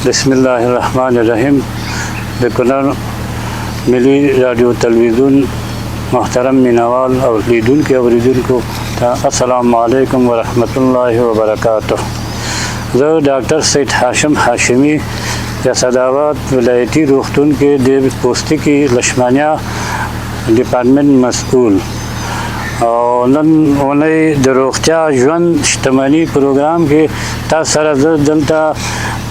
بسم الله الرحمن الرحیم. د کونړ ملي راډیو تلویزیون محترم مینوال او لیدونکو اوریدونکو ته السلام علیکم ورحمت الله وبرکاته. زه ډاکټر سید هاشم هاشمي د اسداباد ولایتي روغتون کې د پوستکي لشمانیا ډیپارټمنټ مسؤل، او نن اونۍ د روغتیا ژوند شتمني پروګرام کې تاسو سره زه دلته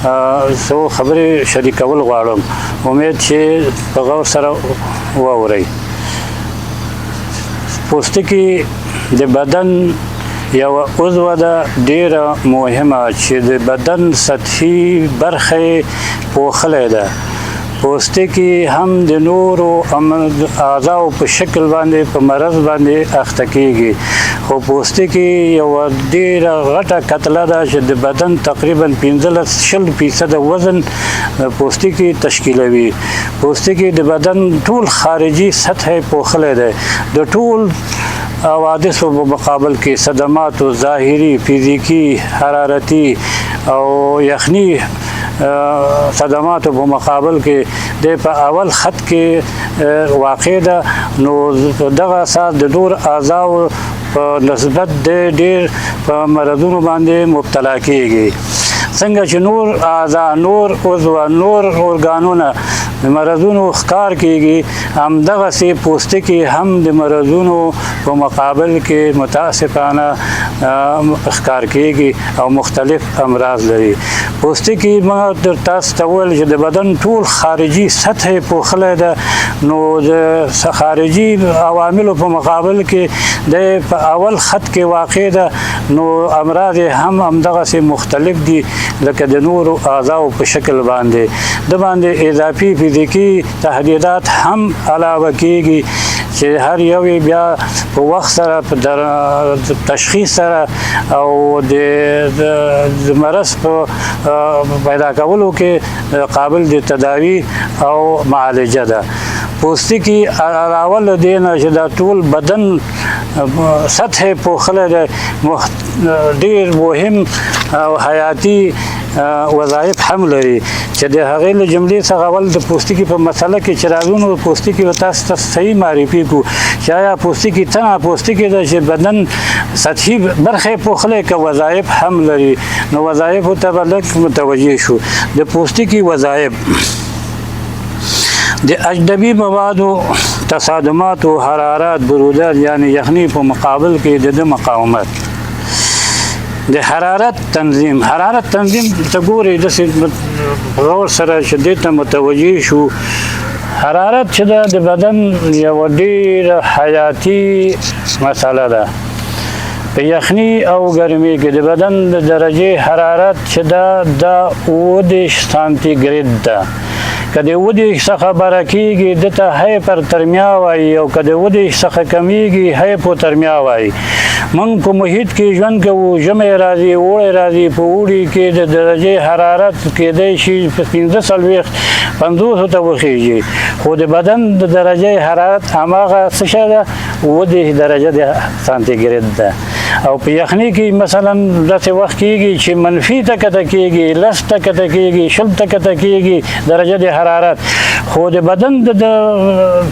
څو خبرې شریکول غواړم. امید چې په غور سره واورئ. پوستکي د بدن یوه عضو ده ډیره مهمه، چې د بدن سطحي برخه پوښلې ده. پوستکي هم د نورو اعضاو په شکل باندې په مرض باندې اخته کیږي، خو پوستکي یوه ډیره غټه کتله ده چې د بدن تقریبا 15-20% وزن پوستکي تشکیلوي. پوستکي د بدن ټول خارجي سطح پوښلی دی، د ټول حوادثو په مقابل کې، صدماتو، ظاهري، فزیکي، حرارتي او یخني صدماتو په مقابل کې د په اول خط کې واقع ده. نو دغه اساس د نور اعضاو په نسبت د ډیر په مرضونو باندې مبتلا کیږي. څنګه چې نور اعضا، نور عضو، نور ارګانونه د مرضونو ښکار کیږي، همدغسې پوستکي هم د مرضونو په مقابل کې متاسفانه ښکار کیږي او مختلف امراض لري. پوستکي ما در تاسو ته وویل چې د بدن ټول خارجي سطح پوښلی ده، نو د خارجي عواملو په مقابل کې د په اول خط کې واقع ده، نو امراض هم همدغسې مختلف دي لکه د نورو اعضاو په شکل باندې. د باندې اضافي فزیکي تهدیدات هم علاوه کیږي چې هر یو یې بیا په وخت سره، په تشخیص سره او د مرض په پیدا کولو کې قابل د تداوی او معالجه ده. پوستکي علاوه له دې نه چې دا ټول بدن سطح پوښلی دی، ډېر مهم او حیاتي وظایف هم لري چې د هغې له جملې څخه اول د پوستکي په مسله کې چې راځو، نو پوستکي به تاسو ته صحیح معرفي کړو چې آیا پوستکي تنها پوستکي ده چې بدن سطحي برخه یې پوښلی که وظایف هم لري. نو وظایفو ته به لږ متوجه شو. د پوستکي وظایف: د اجنبي موادو، تصادماتو، حرارت، برودت یعنی یخني په مقابل کې د ده مقاومت، د حرارت تنظیم. حرارت تنظیم ته ګورئ، داسې غور سره چې دې ته متوجه شو. حرارت چې ده د بدن یوه ډېره حیاتي مسله ده. په یخني او ګرمي کې د بدن د درجې حرارت چې ده دا 37 سانتي ګریډ ده. که د 37 څخه بره کېږي، ده ته هایپرترمیا وایي، او که د 37 څخه کمیږي، هایپوترمیا وایي. موږ په محیط کې ژوند کوو، ژمی راځي، اوړی راځي. په اوړي کې د درجې حرارت کېدای شي په 45، 50 ته وخیږي، خو د بدن د درجې حرارت هماغه څه شی ده؟ 37 درجه د سانتي ګریډ ده. او په یخني کې مثلا داسې وخت کېږي چې منفي ته کته کېږي، 10 ته کته کېږي، 20 ته کته کېږي درجه د حرارت، خو د بدن د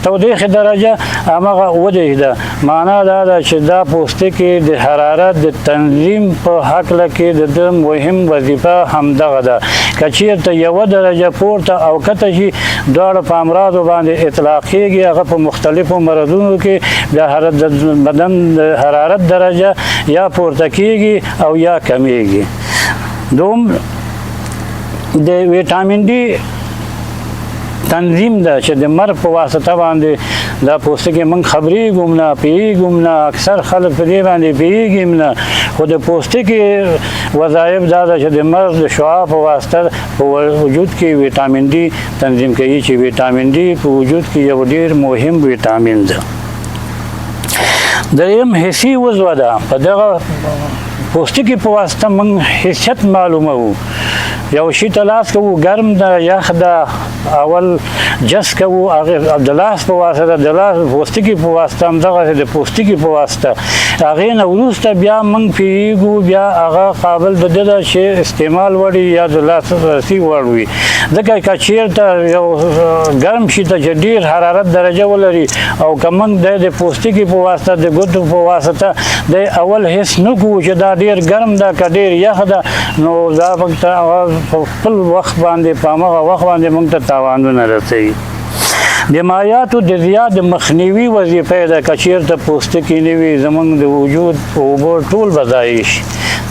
تودوخې درجه هماغه 37 ده. معنا دا ده چې دا پوستکي د حرارت د تنظیم په هکله کې د ده مهم وظیفه همدغه ده. که چیرته یوه درجه پورته او کته شي، دواړه په امراضو باندې اطلاق کېږي. هغه په مختلفو مرضونو کې بیا د بدن د حرارت درجه یا پورته کېږي او یا کمیږي. دوم د ویټامین ډي تنظیم ده چې د مرګ په واسطه باندې دا پوستکی موږ خبرېږو نه، پوهېږو نه، اکثر خلک په دې باندې پوهېږي نه، خو د پوستکي وظایف دا ده چې د مرګ د شعاع په واسطه په وجود کې ویټامین ډي تنظیم کوي، چې ویټامین ډي په وجود کې یو ډېر مهم ویټامین ده. دریم حسي عضو ده. په دغه پوستکي په واسطه موږ حسیت معلوموو. یو شي ته لاس کوو، ګرم ده، یخ ده، اول جس کوو، هغه د لاس په واسطه، د لاس پوستکي په واسطه، همدغسې د پوستکي په واسطه هغې نه وروسته بیا موږ پیږو، بیا هغه قابل د ده ده چې استعمال وړي یا د لاس رسي وړ وي. ځکه که چېرته یو ګرم شي ته چې ډېر حرارت درجه ولري او که موږ د پوستکي په واسطه، د ګوتو په واسطه د اول حس نه کوو چې دا ډېر ګرم ده که ډېر یخ ده، نو دا موږ ته هغه په خپل وخت باندې، په هماغه وخت باندې موږ ته تاوانونه رسوي. د مایعاتو د زیات مخنیوي وظیفه ده. که چېرته پوستکي نه وي، زموږ د وجود اوبه ټول به ضایع شي.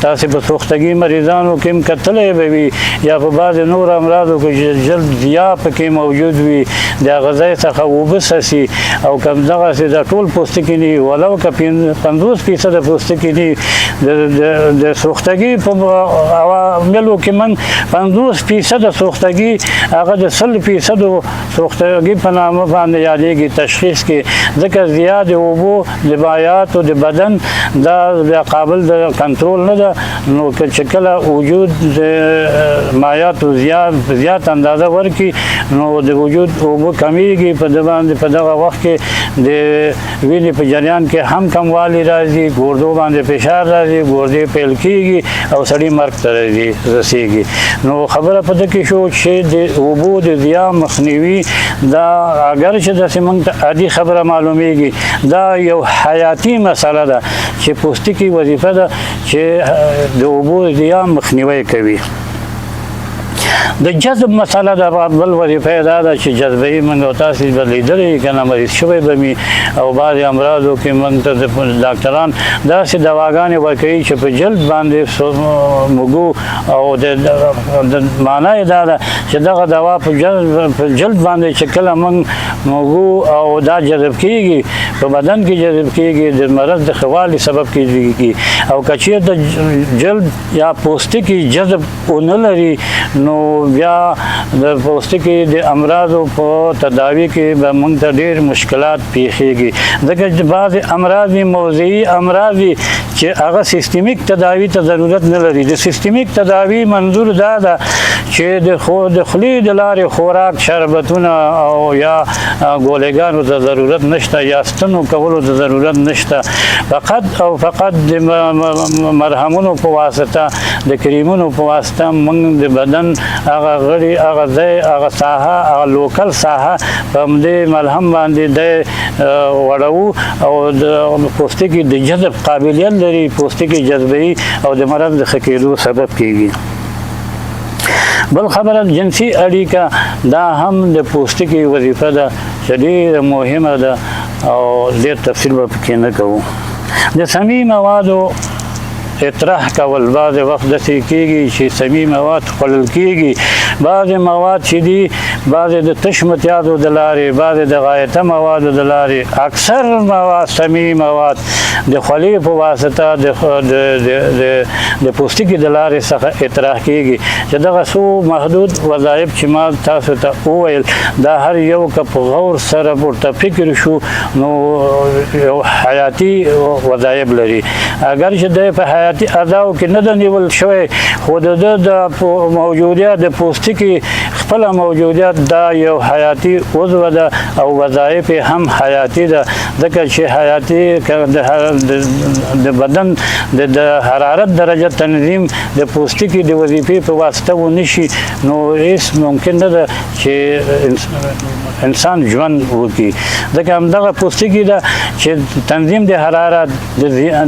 تاسې په سوختګي مریضانو کې هم کتلی به وي یا په بعضې نورو امراضو کې چې جلد ضیا پکې موجود وي، د هغه ځای څخه اوبه څڅي او که دغسې د ټول پوستکي نه وي، ولو که 50% پوستکي نه وي، د سوختګي په عواملو کې موږ 50% سوختګي هغه د 100% سوختګي په نامه باندې یادېږي تشخیص کې، ځکه ضیا د اوبو د مایعاتو د بدن دا بیا قابل د کنټرول نه ده. نو که چې کله وجود د مایعاتو زیات اندازه ورکړي، نو د وجود اوبه کمیږي، په ده باندې په دغه وخت کې د وینې په جریان کې هم کموالی راځي، ګردو باندې فشار راځي، ګردې پیل کیږي او سړی مرګ ته رسیږي. نو خبره په ده کې شو چې د اوبو د ضیا مخنیوي دا اګر چې داسې موږ ته عادي خبره معلومیږي، دا یو حیاتي مسله ده چې پوستکي وظیفه ده چې د اوبو ضیا مخنیوی کوي. د جذب مسله ده، بل وظیفه دا ده چې جذبوي. موږ او تاسې به لیدلی که نه، مریض شوی به مي او بعضې امراضو کې موږ ته ډاکټران داسې دواګانې ورکوي چې په جلد باندې موږو، او د معنا یې دا ده چې دغه دوا په جلد باندې چې کله موږ موږو او دا جذب کیږي، په بدن کې جذب کیږي، د مرض د ښه والي سبب کیږي. او که چېرته جلد یا پوستکي جذب ونه لري، نو بیا د پوستکي د امراضو په تداوي کې به موږ ته ډېر مشکلات پیښیږي، ځکه چې بعضې امراض موضعي امراض دي چې هغه سیستمیک تداوي ته ضرورت نه لري. د سیستمیک تداوي منظور دا ده چې د خولې د لارې خوراک، شربتونه او یا ګولېګانو ته ضرورت نشته، یا ستنو کولو ته ضرورت نشته، فقط او فقط د مرهمونو په واسطه، د کریمونو په واسطه موږ د بدن هغه غړي، هغه ځای، هغه ساحه، هغه لوکل ساحه په همدې ملهم باندې دی وړوو او د پوستکي د جذب قابلیت لري، پوستکي جذبوي او د مرض د ښه کېدو سبب کیږي. بل خبره جنسي اړیکه، دا هم د پوستکي وظیفه ده چې ډېره مهمه ده او ډېر تفصیل به پکې نه کوو. د سمي موادو اطراح کول، بعضې وخت داسې کېږي چې سمي مواد خوړل کېږي، بعضې مواد چې دي، بعضې د تش متیازو د لارې، بعضې د غایطه موادو د لارې، اکثر مواد سمي مواد د خولې په واسطه د پوستکي د لارې څخه اطراح کېږي. چې دغه څو محدود وظایف چې ما تاسو ته وویل، دا هر یو که په غور سره ورته فکر شو، نو یو حیاتي وظایف لري. اګر چې دی په حیاتي اعضاو کې نه ده نیول شوی، خو د ده د موجودیت، د پوستکي خپله موجودیت دا یو حیاتي عضو ده او وظایف یې هم حیاتي ده، ځکه چې حیاتي د بدن د حرارت درجه تنظیم د پوستکي د وظیفې په واسطه ونه شي، نو هېڅ ممکن نه ده چې انسان ژوند وکړي. ځکه همدغه پوستکي ده چې تنظیم د حرارت،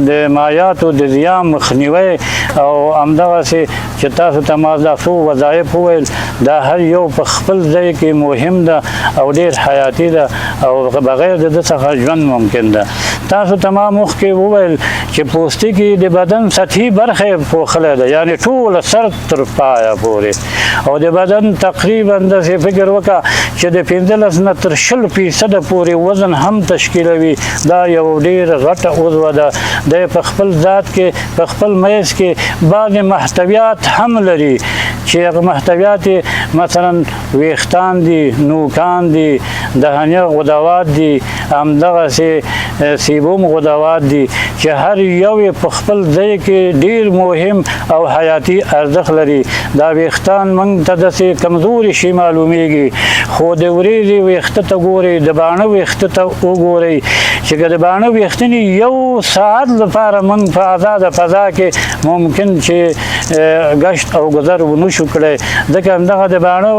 د مایعاتو د ضیا مخنیوی او همدغسې چې تاسو ته ما دا څو وظایف وویل، دا هر یو په خپل ځای کې مهم ده او ډېر حیاتي ده او بغیر د ده څخه ژوند ممکن ده. تاسو ته ما مخکې وویل چې پوستکي د بدن سطحي برخه یې پوښلې ده، یعنې ټوله سر تر پایه پورې، او د بدن تقریبا داسې فکر وکړه چې د 15 نه تر 20% پورې وزن هم تشکیلوي. دا یو ډېر غټه عضوه ده. دی په خپل ذات کې، په خپل میز کې بعضې محتویات هم لري چې هغه محتویات یې مثلا مثلا ویښتان دي، نوکان دي، دهنیه غدوات دي، همدغسې سیبوم غدوات دي چې هر یو یې په خپل ځای کې ډیر مهم او حیاتي ارزښت لري. دا ویښتان موږ ته داسې کمزوري شي معلومیږي، خو د ورېځې ویښته ته ګورئ، د باڼه ویښته ته وګورئ چې که د باڼه ویښتنې یو ساعت لپاره موږ په ازاده فضا کې ممکن چې ګشت او ګذر ونه شو کړی، ځکه همدغه د باڼه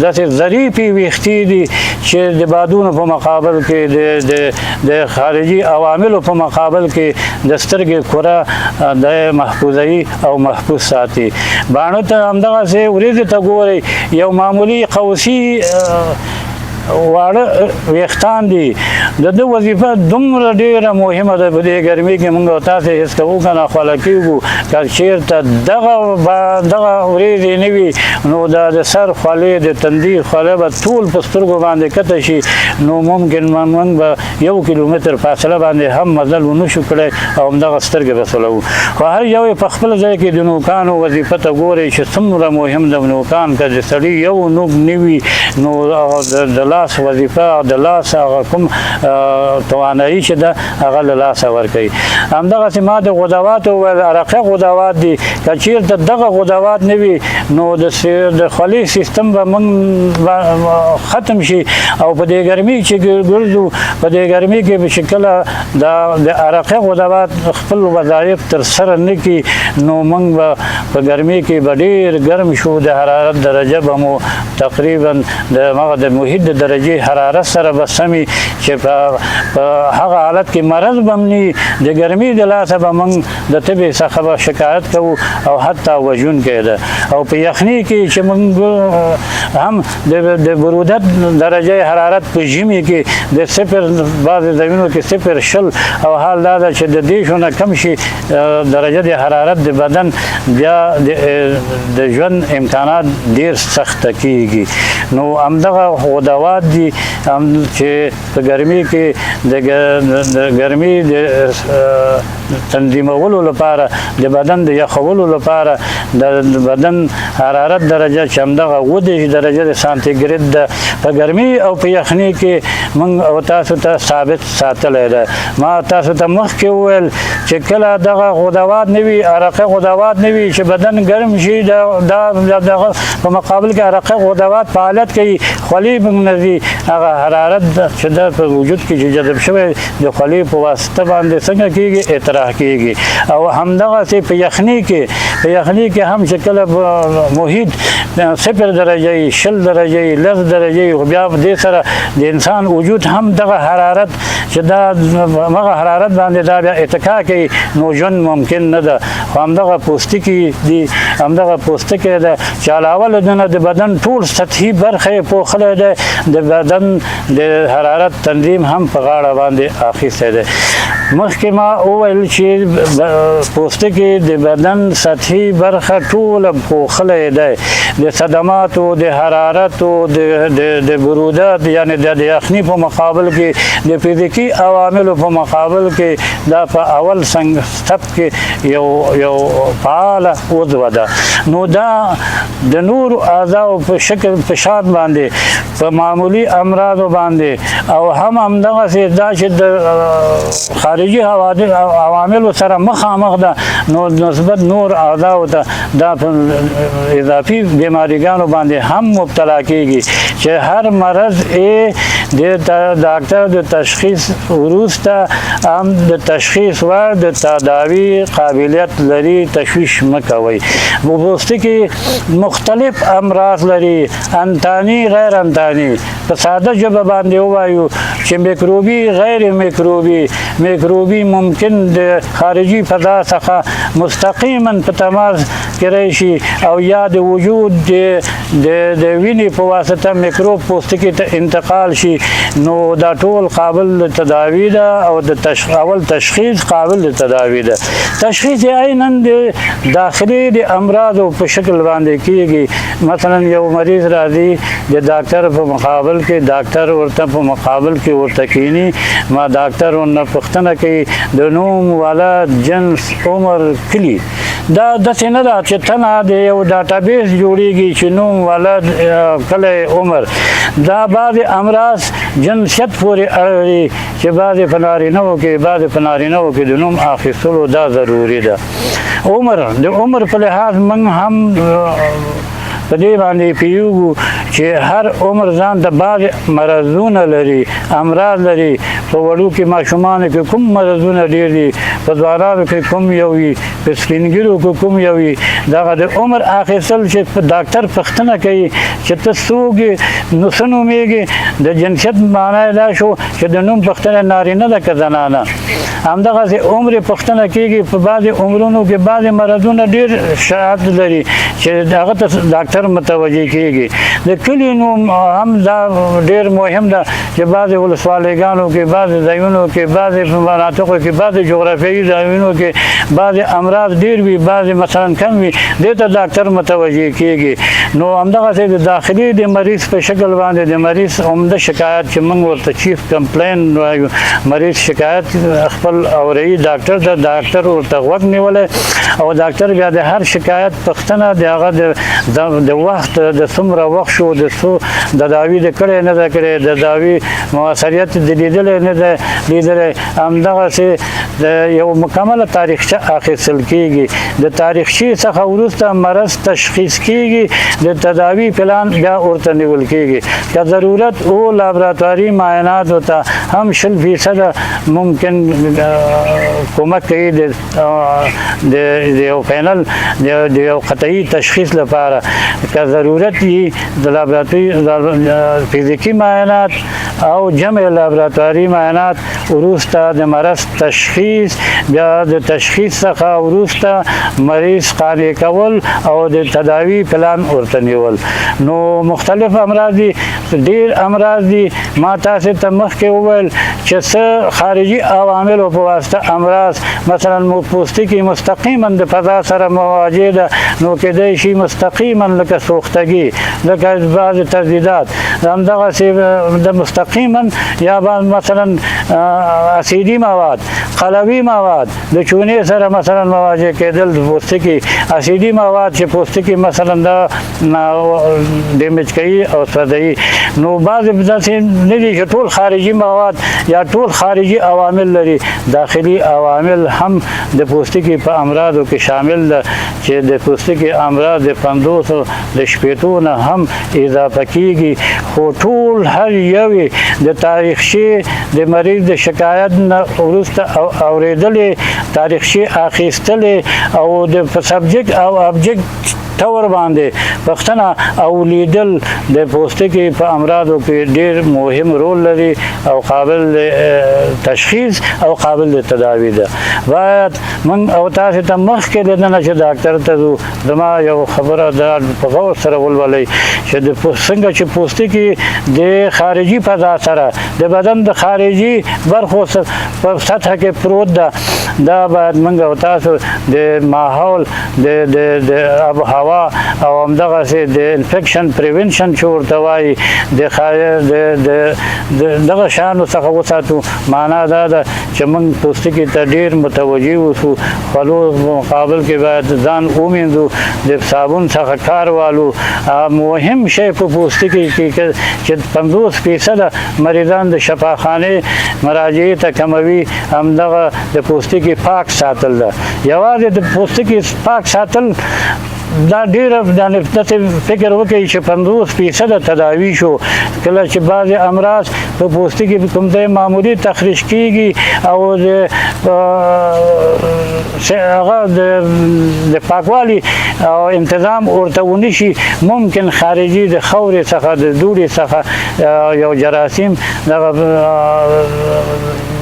داسې ظریفې ویښتې دي چې د بادونو په مقابل کې، د خارجي عواملو په مقابل کې د سترګې کره د محفوظوي او محفوظ ساتي. باڼه ته همدغسې ورېځې ته ګورئ، یو معمولي قوسي واړه ویښتان دي، د ده وظیفه دومره ډېره مهمه ده. په دې ګرمي کې موږ او تاسې حس کوو که نه خوله کېږو، که چېرته دغه ورېځې نه وي نو د سر خولې، د تندي خوله به ټول په سترګو باندې کته شي، نو ممکن موږ به 1 کیلومتر فاصله باندې هم مزل ونه شو کړی او همدغه سترګې به سولوو. خو هر یو یې په خپل ځای کې د نوکانو وظیفه ته ګورئ چې څومره مهم ده. نوکان که د سړي یو نوک نه وي نو د لاس وظیفه، د لاس هغه کوم توانایي چې ده هغه له لاسه ورکوي. همدغسې ما د غدواتو وویل، عرقه غدوات دي، که چېرته دغه غدوات نه وي نو د خولې سیستم به موږ ختم شي. او په دې ګرمي چې ګرځو، په دې ګرمي کې به چې کله د عرقه غدوات خپل وظایف تر سره نه کړي نو موږ به په ګرمي کې به ډېر ګرم شو، د حرارت درجه به مو تقریبا د هغه د محیط د درجې حرارت سره به سمي چې په هغه حالت کې مرض به هم نه، د ګرمي د لاسه به موږ د تبې څخه به شکایت کوو او حتی وژونکی ده. او په یخني کې چې موږ هم د برودت درجه حرارت په ژمي کې د 0، بعضې ځایونو کې 0.20 او حال دا ده چې د 30 نه کم شي درجه د حرارت د بدن بیا د ژوند امکانات ډېر سخته کیږي. نو همدغه غدوات دي چې په ګرمي کې د ګرمي د تنظیمولو لپاره، د بدن د یخولو لپاره د بدن حرارت درجه چې همدغه 37 درجه د سانتیګریډ ده، په ګرمي او په یخني کې موږ او تاسو ته ثابت ساتلی ده. ما تاسو ته مخکې وویل چې کله دغه غدوات نه وي، عرقه غدوات نه وي چې بدن ګرم شي، دغه په مقابل کې عرقه غدوات فعالیت کوي، خولې موږ نه ځي، هغه حرارت چې ده په وجود کې چې جذب شوی د خولې په واسطه باندې څنګه کېږي، اطراح کېږي. او همدغسې په یخني کې، په یخني کې هم چې کله محیط 0 درجه، 20 درجه، 10 درجه، خو بیا دې سره د انسان وجود هم دغه حرارت چې دا هغه حرارت باندې دا بیا اتکا کوي نو ژوند ممکن نه ده. خو همدغه پوستکي دي، همدغه پوستکی ده چې علاوه له دې نه د بدن ټول سطحي برخه یې پوښلی ده، د بدن د حرارت تنظیم هم په غاړه باندې اخیستی دی. مخکې ما وویل چې پوستکی د بدن سطحي برخه ټوله پوښلی دی، د صدماتو، د حرارتو، د برودت یعنې د یخني په مقابل کې، د فزیکي عواملو په مقابل کې دا په اول ستپ کې یو فعاله عضو ده. نو دا د نورو اعضاو په شکل په شان باندې په معمولي امراضو باندې او هم همدغسې دا چې د خارجي عواملو سره مخامخ ده، نو نسبت نور اعضاو ته دا په اضافي بیماریګانو باندې هم مبتلا کیږي چې هر مرض یې د ډاکټر د تشخیص وروسته هم د تشخیص وړ د تداوي قابلیت لري. تشویش مه کوئ. پوستکي مختلف امراض لري، انتاني غیر انتاني، په ساده ژبه باندې ووایو چې میکروبي غیر میکروبي. میکروبي ممکن د خارجي فضا څخه مستقیما په تماس کې راشي او یا د وجود د وینې په واسطه میکروب پوستکي ته انتقال شي، نو دا ټول قابل د تداوي ده او د اول تشخیص قابل د تداوي ده. تشخیص یې عیناً د داخلي د امراضو په شکل باندې کیږي. مثلا یو مریض راځي د ډاکټر په مقابل کې، ډاکټر ورته په مقابل کې ورته کینی، ما ډاکټر ورنه پوښتنه کوي د نوم، ولد، جنس، عمر، کلي. دا داسې نه ده چې تنها د یو database جوړیږي چې نوم، ولد، کلی، عمر. دا بعضې امراض جنسیت پورې اړه لري چې بعضې په نارینهو کې، بعضې په نارینهو کې د نوم اخیستلو دا ضروري ده. عمر، د عمر په لحاظ موږ هم په دې باندې پوهېږو چې هر عمر ځان ته بعضې مرضونه لري، امراض لري. په وړوکي ماشومانو کې کوم مرضونه ډېر دي، په ځوانانو کې کوم یو وي، په سپینږیرو کې کوم یو وي. دغه د عمر اخیستل چې ډاکټر پوښتنه کوي چې ته څوک یې، نو څه نومېږي، د جنسیت معنا یې دا شو چې د نوم پوښتنه نارینه ده که زنانه. همدغسې عمر یې پوښتنه کېږي. په بعضې عمرونو کې بعضې مرضونه ډېر شدت لري چې هغه ته ډاکټر متوجه کېږي. د کلي نوم هم دا ډېر مهم ده چې بعضې ولسوالیګانو کې، بعضې ځایونو کې، بعضې مناطقو کې، بعضې جغرافیایي ځایونو کې بعضې امراض ډېر وي، بعضې مثلا کم وي، دې ته ډاکټر متوجه کېږي. نو همدغسې د داخلي د مریض په شکل باندې د مریض عمده شکایت چې موږ ورته chief complaint وایو، مریض شکایت خپل اوري ډاکټر ته، ډاکټر ورته غوږ نیولی او ډاکټر بیا د هر شکایت پوښتنه د هغه د وخت، د څومره وخت شو، د څو د داوی د کړی نه ده کړی، د داوی موثریت د لیدلی نه ده لیدلی. همدغسې د یو مکمله تاریخچه اخیستل کېږي. د تاریخچې څخه وروسته مرض تشخیص کېږي، د تداوی پلان بیا ورته نیول کېږي. که ضرورت او لابراتواري معایناتو ته هم 20% ممکن کمک کوي د یو final، د یو قطعي تشخیص لپاره. که ضرورت یي د لابراتواري فزیکي معاینات او جمع لابراتواري معاینات وروسته د مرض تشخیص، بیا د تشخیص څخه وروسته مریض قانع کول او د تداوی پلان ورته نیول. نو مختلف امراض دي، ډېر امراض دي. ما تاسې ته مخکې وویل چې څه خارجي عواملو په واسطه امراض، مثلا پوستکي مستقیما د فضا سره مواجه ده، نو کېدای شي مستقیما لکه سوختګي، لکه بعضې تردیدات، همدغسې د مستقیما یا مثلا اسیدي مواد، قلوي مواد، د چونې سره مثلا مواجه کېدل، د پوستکي اسیدي مواد چې پوستکي مثلا دا damage کوي او سوځوي. نو بعضې داسې نه دي چې ټول خارجي مواد یا ټول خارجي عوامل لري، داخلي عوامل هم د پوستکي په امراضو کې شامل ده چې د پوستکي امراض د 50 د 60 نه هم اضافه کیږي. خو ټول هر یو د تاریخچې د مریض د شکایت نه وروسته او اورېدلې، تاریخچې اخیستلې او د subject او object طور باندې پوښتنه او لیدل د پوستکي په امراضو کې ډیر مهم رول لري او قابل تشخیص او قابل تداوی ده. باید من او تاسو ته مخکې د نه چې ډاکټر ته ځو، زما یو خبره ده په غور سره ولولئ چې د څنګه چې پوستکي د خارجي فضا سره د بدن د خارجي برخو په سطح کې پروت ده، دا باید موږ او تاسو د ماحول د د د آب هوا او همدغسې د infection prevention چې ورته وایي، د د دغه شیانو څخه وساتو. معنا دا ده چې موږ پوستکي ته ډېر متوجه اوسو، خپلو مقابل کې باید ځان ومینځو، د صابون څخه کار والو. مهم شی په پوستکي کې چې 50% مریضان د شفاخانې مراجعې ته کموي، همدغه د پوستکي پاک ساتل ده. یوازې د پوستکي پاک ساتل دا ډېره داسې فکر وکړئ چې 50% تداوي شو. کله چې بعضې امراض په پوستکي کوم ځای معمولي تخریش کېږي او د هغه د پاکوالي او انتظام ورته ونه شي، ممکن خارجي د خاورې څخه، د دوړې څخه یو جراثیم دغه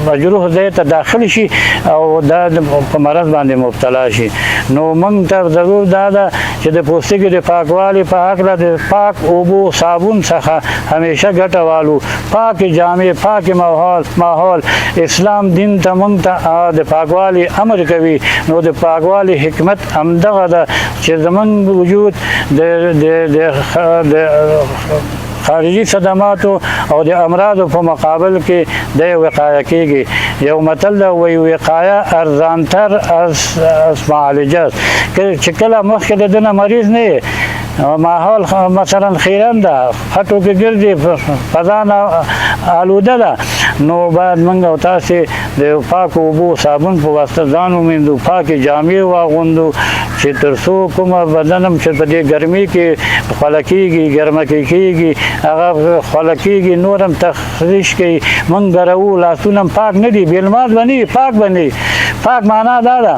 مجروح ځای ته داخل شي او دا په مرض باندې مبتلا شي. نو موږ ته ضرور دا ده چې د پوستکي د پاکوالي په هکله د پاک اوبو صابون څخه همیشه ګټه والو، پاکې جامې، پاکې ماحول. اسلام دین ته موږ ته د پاکوالي امر کوي، نو د پاکوالي حکمت همدغه ده چې زموږ وجود د خارجي صدماتو او د امراضو په مقابل کې د وقایه کیږي. یو متل ده وی وقایه ارزانتر از معالجه است، چې کله مخکې د دنه مریض نه ماحول مثلا خیرن ده، خټو کې ګرځي، فضا نه آلوده ده، نو باید موږ او تاسې د پاکو اوبو صابون په واسطه ځان ومینځو، پاکې جامې واغوندو چې تر څو کومه بدن هم چې په دې ګرمي کې خوله کېږي، ګرمه کې کېږي، هغه خوله کېږي، نور هم تخریش کوي. موږ ګروو، لاسونه هم پاک نه دي، بېلماز به نه وي، پاک به نه وي. پاک معنا دا ده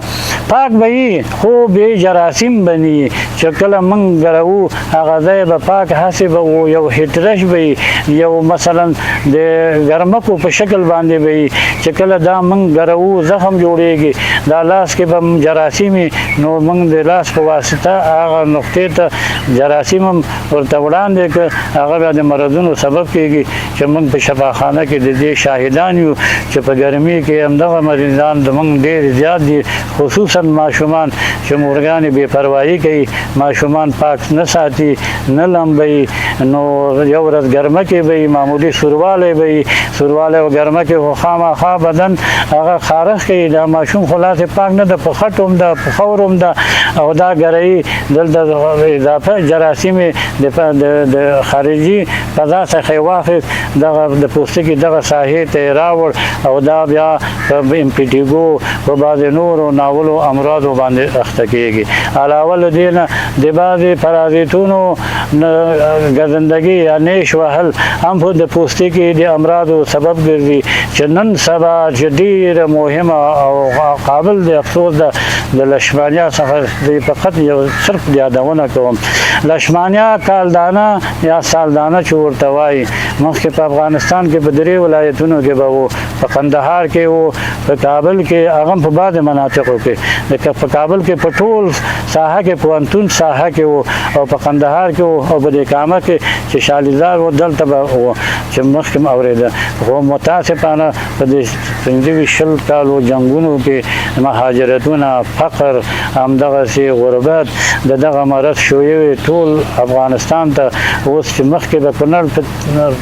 پاک به وي خو بې جراثیم به نه وي، چې کله موږ ګروو هغه ځای به پاک هسې به و، یو هټرش به وي، یو مثلا د ګرمکو په شکل باندې به وي، چې کله دا موږ ګروو زخم جوړېږي، دا لاس کې به جراثیم وي، نو موږ د لاس په واسطه هغه نقطې ته جراثیم هم ورته وړاندې کړ، هغه بیا د مرضونو سبب کېږي. چې موږ په شفاخانه کې د دې شاهدان یو چې په ګرمي کې همدغه مریضان زموږ ډېر زیات دي، خصوصا ماشومان چې مورګانې بې پروايي کوي، ماشومان پاک نه ساتي، نه لمبوي، نو یو ورځ ګرمه کې به وي، معمولي سوروالی به وي، سوروالی او ګرمه کې خو خامخا بدن هغه خارښ کوي. دا ماشوم خو لاس یې پاک نه ده، په خټو هم ده، په خاورو هم ده، او دا ګروي دلته اضافه جراثیم یې د خارجي فضا څخه یې واخیست، دغه د پوستکي دغه ساحې ته یې راوړ، او دا بیا په امپیټیګو په بعضې نورو ناولو امراضو باندې اخته کېږي. علاوه له دې نه د بعضې پرازیتونو ګزندګي یا نیش وهل هم په د پوستکي د امراضو سبب ګرځي، چې نن سبا چې ډېره مهمه او قابل د افسوس ده، د لشمانیا څخه د فقط یو صرف یادونه کوم. لشمانیا کالدانه یا سالدانه چې ورته وایي، مخکې په افغانستان کې په درې ولایتونو کې به وو، په قندهار کې وو، په کابل کې، هغه هم په بعضې مناطقو کې، لکه په کابل کې په ټول ساحه کې، پوهنتون ساحه کې وو، او په قندهار کې وو، او په دې کامه کې چې شالیزار وو دلته به وو، چې مخکې مې اورېده. خو متاسفانه په دې 25 20 کالو جنګونو کې مهاجرتونه، فقر، همدغسې غربت، د دغه مرض شویې ټول افغانستان ته. اوس چې مخکې به کونړ په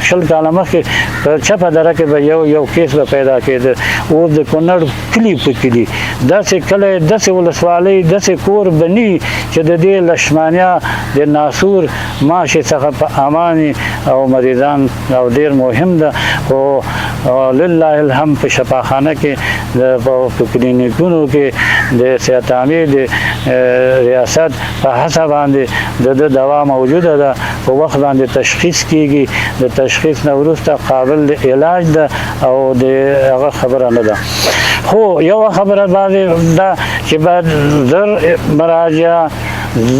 20 کاله مخکې په چپه دره کې به یو یو کیس به پیدا کېده، اوس د کونړ کلي په کلي داسې کلی، داسې ولسوالۍ، داسې کور به نه وي چې د دې لشمانیا د ناسور ماشې څخه په امان او مریضان، او ډېر مهم ده. خو لله الحمد په شفاخانه کې، په کلینیکونو کې د صحت عامې د ریاست په هڅه باندې د ده دوا موجوده ده، په وخت باندې تشخیص کیږي، د تشخیص نه وروسته قابل د علاج ده او د هغه خبره نه ده. خو یوه خبره بعضې ده چې باید زر مراجعه،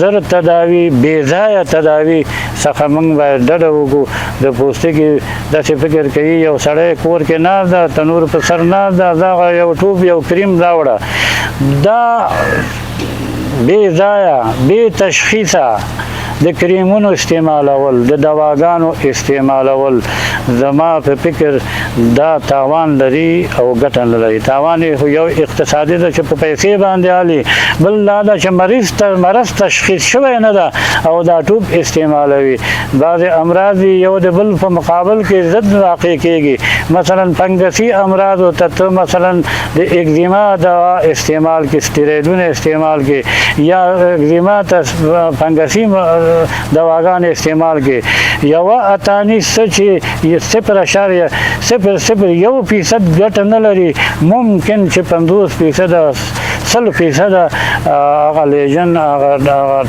زر تداوي، بې ځایه تداوي څخه موږ باید ډډه وکړو. د پوستکي داسې فکر کوي یو سړی کور کې ناست ده، تنور په سر ناست ده، دغه یو ټوپ یو کریم راوړه، دا بې ځایه بې تشخیصه د کریمونو استعمالول، د دواګانو استعمالول زما په فکر دا تاوان لري او ګټه نه لري. تاوان یې خو یو اقتصادي ده چې په پیسې باندې الي، بل دا ده چې مریض ته مرض تشخیص شوی نه ده او دا ټوپ استعمالوي. بعضې امراض یو د بل په مقابل کې ضد واقع کېږي، مثلا فنګسي امراضو ته ته مثلا د اکزیما دوا استعمال کې، سټیرویدونه استعمال کې، یا اکزیما ته فنګسي دواګانې استعمال کې، یوه اتاني څه چې 0.001% ګټه نه لري، ممکن چې 50% 100% هغه لیژن، هغه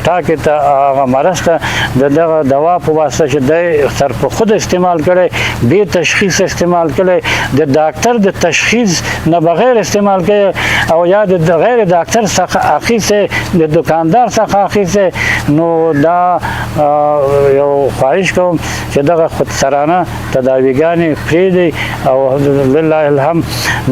ټاکې ته، هغه مرض ته د دغه دوا په واسطه چې دی سر په خود استعمال کړی، بې تشخیص استعمال کړی، د ډاکټر د تشخیص نه بغیر استعمال کړی، او یا د غیر ډاکټر څخه اخیستی، د دکاندار څخه اخیستی، نو دا یو خواهش کوم چې دغه خودسرانه تداویګانې پرېږدئ. او لله الحمد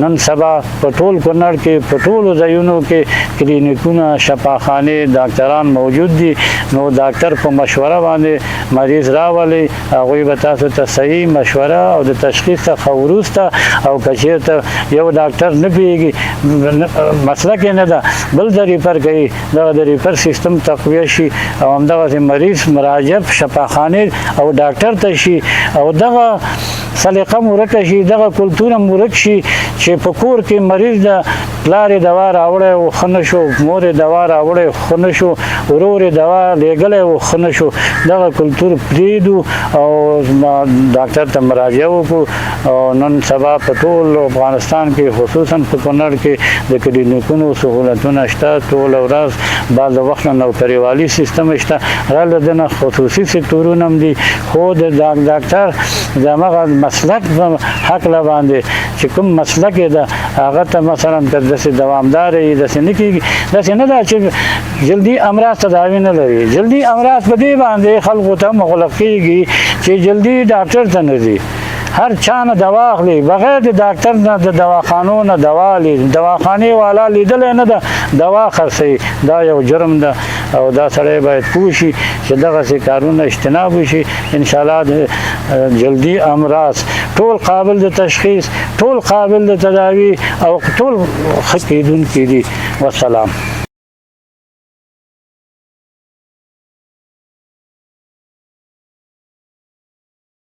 نن سبا په ټول کونړ کې په ټولو ځایونو کې کلینیکونه، شفاخانې، ډاکټران موجود دي، نو ډاکټر په مشوره باندې مریض راولئ، هغوی به تاسو ته صحیح مشوره او د تشخیص څخه وروسته، او که چېرته یو ډاکټر نه پوهېږي، مسلک یې نه ده، بل ته ریفر کوي، دغه د ریفر سیستم تقویه شي او همدغسې مریض مراجعه شفاخانې دواخانې او ډاکټر ته شي او دغه سلیقه مو ورکه شي، دغه کلتور هم ورک شي چې په کور کې مریض ده، پلار یې دوا راوړی و ښه نه شو، مور یې دوا راوړی ښه نه شو، ورور یې دوا لېږلی و ښه نه شو، دغه کلتور پرېږدو او ډاکټر ته مراجعه وکړو. او نن سبا په ټول افغانستان کې خصوصا په کونړ کې د کلینیکونو سهولتونه شته، ټوله ورځ بعض وخت نه نوکریوالي سیستم شته، غیر له دې نه خصوصي سکتورونه هم دي، خو د ډاکټر د همغه مسلک په هکله باندې چې کوم مسلک یې ده هغه ته مثلا که داسې دوامداره یې داسې نه کېږي، داسې نه ده چې جلدي امراض تداوي نه لري. جلدي امراض په دې باندې خلکو ته مغلق کېږي چې جلدي ډاکټر ته نه ځي، هر چا نه دوا اخلي، بغیر د ډاکټر نه د دواخانو نه دوا اخلي، دواخانې والا لیدلی نه ده دوا خرڅوي، دا یو جرم ده او دا سړی باید پوه شي چې دغسې کارونه اجتناب وشي. انشاءالله د جلدي امراض ټول قابل د تشخیص، ټول قابل د تداوي او ټول ښه کېدونکي دي. والسلام.